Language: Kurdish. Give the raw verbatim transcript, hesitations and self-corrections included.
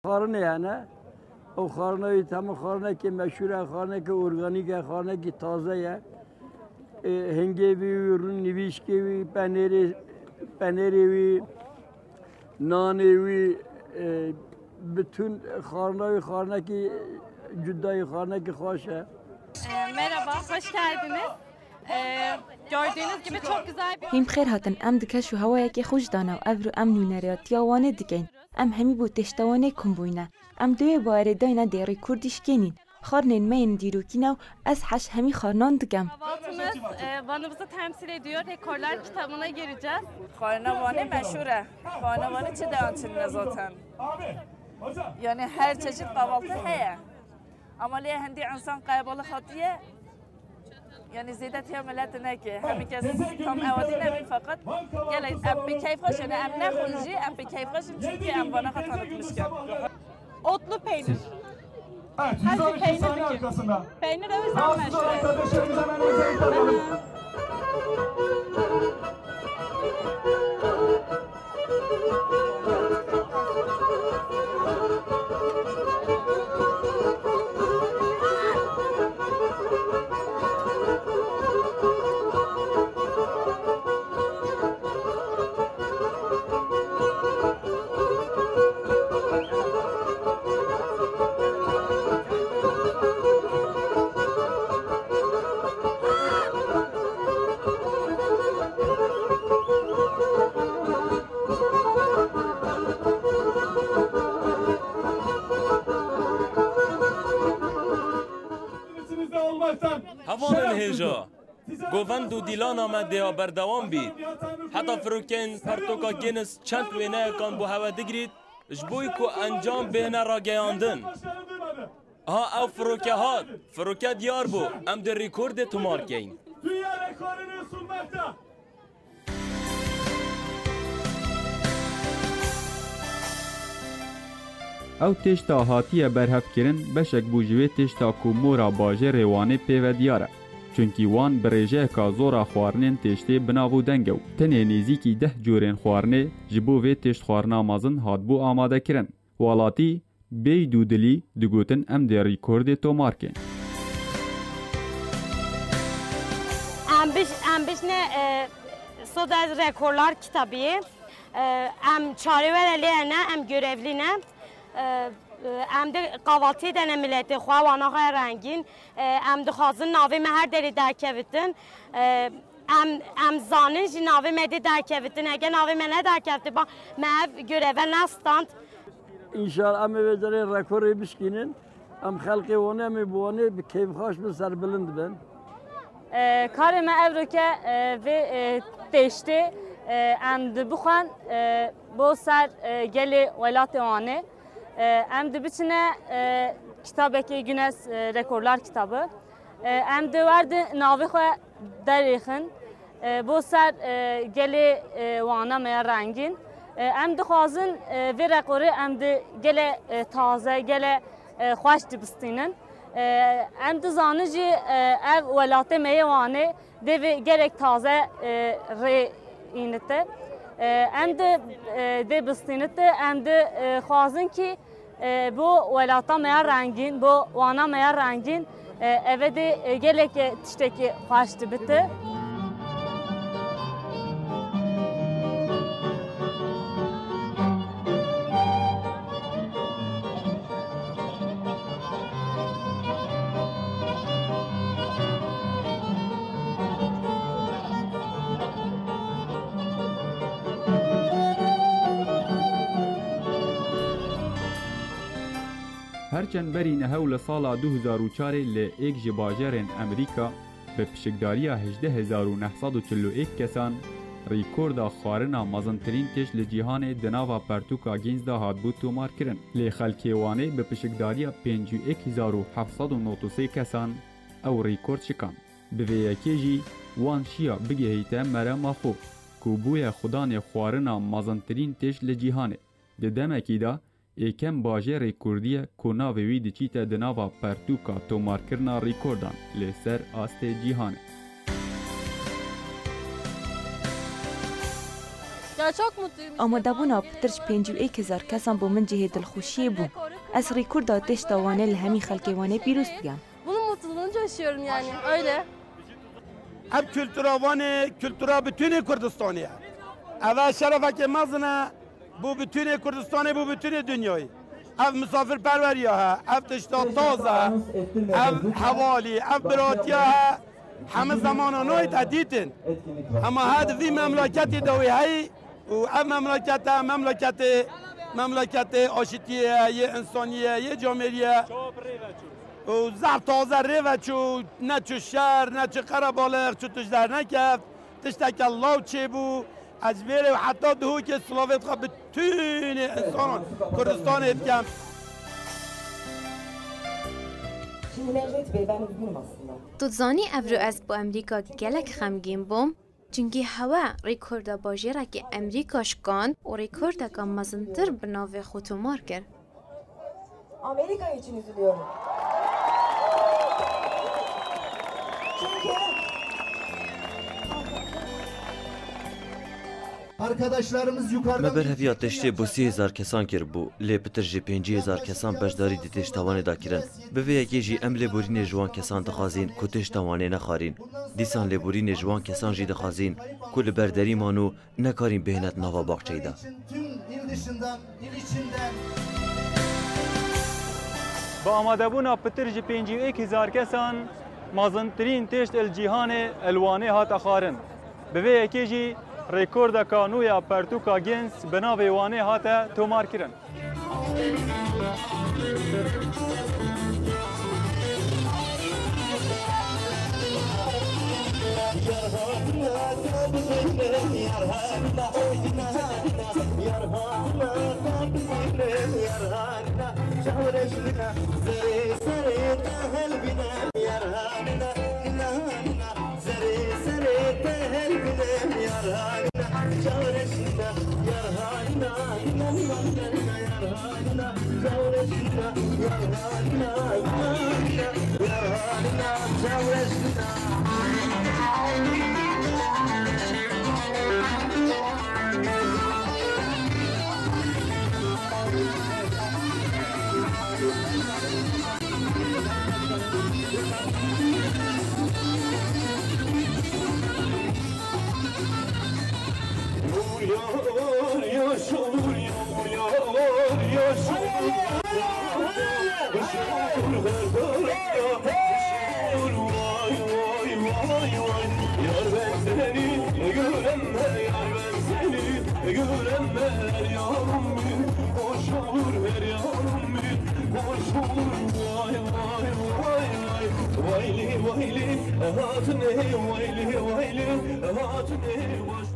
Xwarinê hene. Ew xwarina wî hema xwarinekê meşhûr e, xwarinekê organîk e, xwarinekî taze ye. E, hingê wî, rûn nivîşkê wî, penêrê, penêrê wî, nanê wî, e, bütün xwarina wî xwarinekî cudayî, xwarinekî xweş e. Ee, merhaba, hoş geldiniz. Ee, gördüğünüz gibi çok güzel bir Hîn bi xêr hatin, em di keş û hewayekê xweş de ne û evro em nûneriyatiya Wanê dikeyn. Em hemî bo têşta Wanê kom bûyne. Em di wê bawerê dayne dê rêkordî şikênîn. Xwarinên me yên dîrokî ne û ez heş hemî xwarinan dikem. Kahvaltımız, e, Van'ımızı temsil ediyor. Rekorlar kitabına gireceğiz. Xwarina Wanê meşhûr e. Xwarina Wanê çi deyan çinine zaten. Yani her çeşit kahvaltı heye. Ama lê hindî insan qebalık hatiye. Yani zêdetiya milletê neke. Hemî kes tam ewadî nebin fakat gelek em bi keyf xweş, yani em nexwin jî em bi keyf xweş in çünkü em vana xwe tanıtmış ken. Otlu peynir. Evet, yüz on iki saniye arkasında. Peynir o yüzden meşhur. Rahatsız olan kardeşlerimiz hemen müzeye alalım. Hevalên hêja, govend û dîlana me dêya berdewam bît. Heta firokeyên pertoka Guinness çend wêneyekan bo hewe digirît, ji bo ku encam bêhne rageyandin. Ha ew firoke hat, firoke diyar bû, em dê rêkordê tomar keyn. Dünya rekorunu sunmakta. Ew têşta hatiye berhevkirin, beşek bû ji wê têşta ku mora bajêrê Wanê pê ve diyar e. Çunkî Wan bi rêjeyeka zor a xwarinên têştê bi nav û deng e û tenê nêzîkî deh corên xwarinê ji bo vê têştxwarina mezin hatbû amadekirin. Welatî bêyî dûdilî digotin, em dê rîkordê tomar keyn. Em biş-, em bişne, e, soda rekorlar kitabiyê. E, em çarê were lê ne, em görevlî ne. E, e, em de qavaltiyê de ne miletê xwe, wana xwe rengîn. E, em dixwazin navê me her derê derkevitin. E, Em, em zanin jî navê me dê derkevitin. Heke navê me nederkevtiba, me ev göreve nestand. Înşallah em ê vê carê rekorê bişkînin. Em xelkê Wanê, em ê bi Wanê bi keyfxweş bin, serbilind bin. E, karê me evroke, e, vê, e, têştê, e, em dibixwen, e, bo ser, e, gelê welatê Wanê. E, em dibiçine, e, kitabekê Guinness, e, Rekorlar kitabı. E, em di wer di navê xwe derêxin, e, bo ser, e, gelê, e, Wana me ya rengîn. E, em dixwazin, e, vê rekorê em di gele, e, taze, gele, e, xweş dibistînin. E, em dizanin jî, e, ev welatê me yê Wanê dê vê gelek taze, e, rê înite. E, em di, e, dê bistînite, em di, e, xwazin kî E, bo welata me ya rengîn, bo Wana me ya rengîn, e, eve de, e, gelek, e, tiştekî xweş dibite. Her çend berî nihew li sala du hezar û çarê li êk ji bajêrên Amerîka bi pişikdariya hejdeh hezar û neh sed û çil û êk kesan rîkorda xwarina mezintirîn têş li cîhanê di nava pertûka Guinness de hatbû tomarkirin. Lê xelkê Wanê bi pişikdariya pêncî û êk hezar û heft sed û nod û sê kesan ew rîkord şikand. Bi vê yekê jî wan şiya bigihîte merema xwe ku bûye xudanê xwarina mezintirîn têş li cîhanê. Di demekî de êkem bajêrê Kurdî ye ku navê wî diçîte di nava pertûka tomarkirina rîkordan li ser astê cîhanê. Çok mutluyum. Amadebûna pitir ji pêncî û êk hezar kesan bo min cihê dilxweşiyê bû. Ez rêkorda têşta Wanê li hemî xelkê Wanê pîroz dikem. Bunun mutluluğunu yaşıyorum yani, öyle. Ev kultura Wanê, kultura bütünê Kurdistanê ye. Ev e şerefekê mezin e, bo bütünê Kurdistanê, bo bütünê dinyayê. Ev misafirperweriya he, ev tişta taze he, ev hevalî, ev biratiya he, heme zemana nayê te dîtin. Hema he di vî memleketê de wê heyî û ev memlekete, memleketê, memleketê aşitiyê ye, yê insaniyê ye, yê camêriyê ye. Û zehf taze rê ve çû, ne çû şer, ne çû qerebalix, çû tişt dernekeft, tişteke law çêbû. Ez vê rê û heta Duhokê silavê xwe bi tûnê însanan Kurdistanê dikem. Şimdi Necdet Bey, ben üzgünüm aslında. Tu dizanî evro ez bo Amerîka gelek xemgîn bûm? Çimkî hewe rêkorda bajêrekî Amerîka şikand û rêkordeka mezintir bi navê xwe tomar kir. Amerika için üzülüyorum. Çünkü Arkadaşlarımız yukarıda Me berheviya tiştê bo sî hezar kesan kiribû, lê pitir ji pêncî hezar kesan beşdarî di têşta Wanê de kirin. Bi vê yekê jî em lêborînê ji wan kesan dixwazîn ku têşta Wanê nexwarîn. Dîsan lêborînê ji wan kesan jî dixwazîn ku li ber derî man û nekarîn bihêne di nava baxçeyê de. Tüm il dışından, il içinden. Bi amadebûna pitir ji pêncî û êk hezar kesan mezintirîn têşt li cîhanê li Wanê hate xwarin. Bi vê yekê jî rêkordeka nû ya pertûka Guinness bi navê Wanê hate tomarkirin. Yağmur yağar, yaş olur, yağmur yağar, yaş olur. Kış olur her tarafta, kış olur, vay, vay, vay, vay. Yar ben seni göremem, yar ben seni göremem, her yanım bir boş olur, her yanım bir boş olur, vay, vay, vay, vay. Vayli, vayli, hatun ey, vayli, vayli, hatun ey, boş.